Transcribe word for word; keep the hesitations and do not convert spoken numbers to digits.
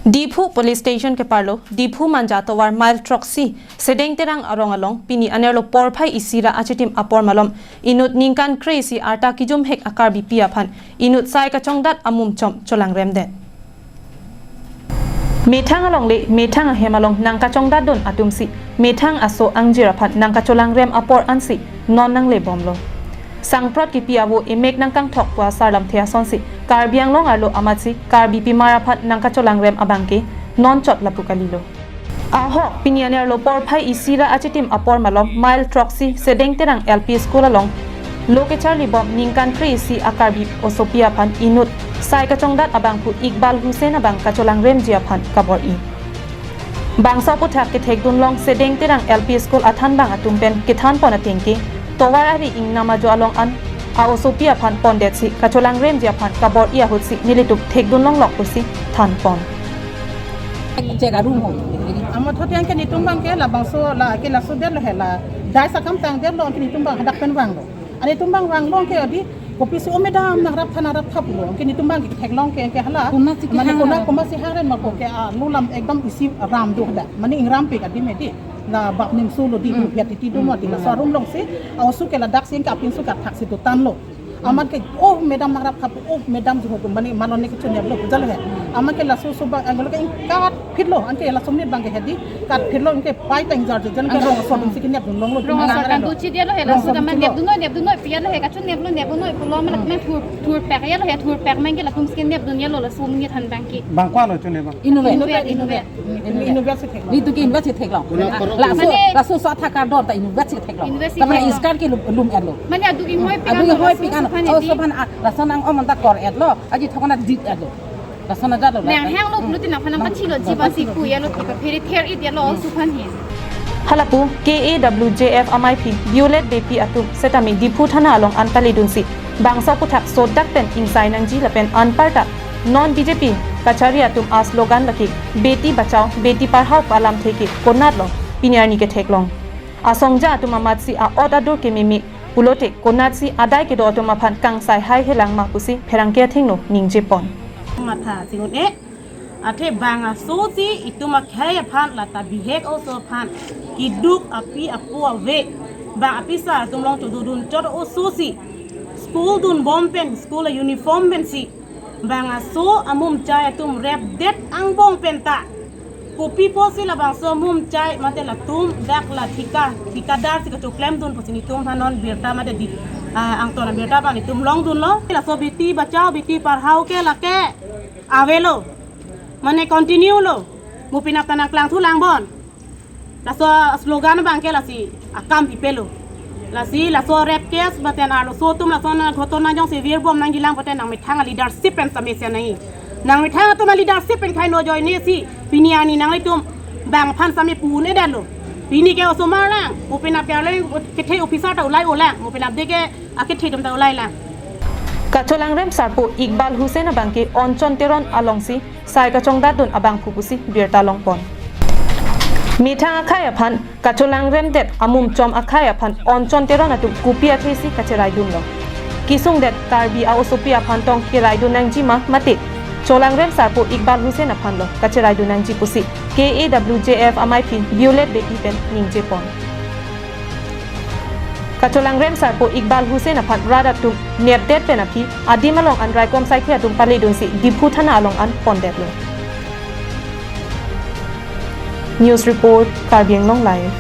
Diphu Police Station keparlo, Diphu Manja tovar mile throksi, Sedeng Terang arong along, pini anerlo porphai isi ra achitim apor malom, inut ningkan kre-isi arta kijumhek a-Karbipi aphan, inut sai kachongdat amumchom cholangremdet. Methang alongle, methang ahem along nangkachongdatdun atumsi, methang aso angjir aphan nangkacholangrem apor ansi, non nanglebomlo. Sangprot kipi avo emek nangkangthok pu asar lamthe asonsi, Karbi Anglong arlo amatsi, Karbipimar aphan nangkacholangrem abangke, non chot lapu kalilo. Ahok, pini anerlo porphai isi ra achitim apor malom, mile throksi, Sedeng Terang L P School along, lo kecharlibom ningkan kre-isi a-Karbi osopi aphan inut sai kachongdat abangphu Iqbal Hussain abang kacholangremji aphan kabor-i. Bangso aphuthak kethekdunlong Sedeng Terang L P School athanbang atum pen kethanpon atengke, tovar ari ingnam ajo along an a-osopi aphan pondetsi kacholangremji aphan kabor-i ahutsi nelitum thekdunlonglok pusi thanpon. Chek arum ho. Amat thot yang ke netum abangke labangso la ke laso detlo he la. Dai sakam tangdetlo ke netum abang hadak pen vanglo. Ane netum abang vanglo ke adi kopisi o madam nangraptha nangraptha pulo. Ke netum abangke theklong ke ke hala. Konatsi mane kehang kona hala. Komatsi hangren ma ko ke a lo lam ekdom isi ram do da. Mane ingrampik adim edi. La bap nimso lo di Hmm. Biat titi do mati la Hmm. So arum alongsi. A-oso ke ladak si ke apinso ke athaksi dotanlo. Amat ke, "Oh, madam nangraptha pu, oh, madam juho pu, mane malone kechun yablo," pu jalo he. Amat ke laso so abang, anglo ke ingkat phitlo, anke laso minute abangke hedi, kat phitlo, anke pai tang jar jar, jalo ke Anglo. Rong aso atumsi kenepdunlonglo, Rong aso atum kan anglo. Duchi dia lo he, Rong laso aso aman duchi lo. Nepdunlo, nepdunlo, pian lo he, kachun neplo, nepdunlo, pulo amat Hmm. Thur, thurpek ya lo he, thurpek aman ke latumsi kenepdun ya lo, laso minute han abangke. Bang ko-an lo chun he bang? Inutvet. Inutvet, inutvet. Inutvet si theklong. Netum ke inutvet si theklong. Kona korok. Laso, mane laso so athak kardon ta inutvet si theklong. Inutvet si theklong. Tama iskar ke lum, lum-etlo. Mane adu inghoi pi Adu kan inghoi laso pi kan. Sopan Oh, di. Sopan a, lason nang om anta kor-etlo. Aji thok an dit-etlo. Lason ajatlo. Nang hang lo pulutin aphan nang kachilo jiban si pu ya lo, tipa phere ther-it ya lo, Hmm. Sopan he. Halapu, K A W J F amaiphi, Violet Beypi atum, setame Diphu Thana along an kalidunsi. Bangso aphuthak sodak pen ingsai nangji lapen anparta non B J P kachari atum a-slogan lake Beti Bachao, Beti Padhao pu alamthe ke konatlo pini arni ketheklong. Asongja atum amatsi a-ot adur kememe pulote konatsi adai kedo atum aphan kangsai haihe lang ma pusi pherangke athengno ningjepon. Matha chingun e. Athe bang aso si itum akhei aphan lata bihek oso aphan keduk api apo ave. Bang apisar atum along chododun chot oso si school dunbom pen, school uniform pensi bang aso amumchai atum repdet angbong penta. Kopi pusi labangso amumchai mate latum dak la thika, thikadar si kachoklemdun pusi netum aphan non birta mate di, ah, angton abirta abang netum longdunlo. Laso Beti Bachao, Beti Padhao ke lake avelo. Mane continue lo. Mo penap ta nangklangthu langbom. Laso slogan abangke lasi akam pipelo. Lasi laso rape case mate arloso atum lason ghotona jongsi virbom nangjilang pote nangmethang a-leadership pen same si nai. Nangmethang atum a-leadership pen khei no ajoine si pini arni nanglitum bang aphan same pu-un-edetlo. Pini ke osomar lang, mo penap ke arlo kethe officer ta ulai-olang, mo penap de ke akethe atum ta ulailang. Kacholangrem sarpo Iqbal Hussain abangke Onchon Teron alongsi sai kachongdatdun abangphu pusi birta longpon. Methang akhei aphan kacholangremdet amumchom akhei aphan Onchon Teron atum kopi athesi kacheraidunlo. Kesungdet Karbi a-osopi aphan tong keraidun nangji ma mate cholangrem sarpo Iqbal Hussain aphanlo kacheraidun nangji pusi K A W J F amaiphi Violet Beypi pen ningjepon. Kacholangrem sarpo Iqbal Hussain aphan rat atum nepdet pen aphi adim along an raikom saikhi atum palidunsi Diphu Thana along an pondetlo. News report, Karbi Anglong Live.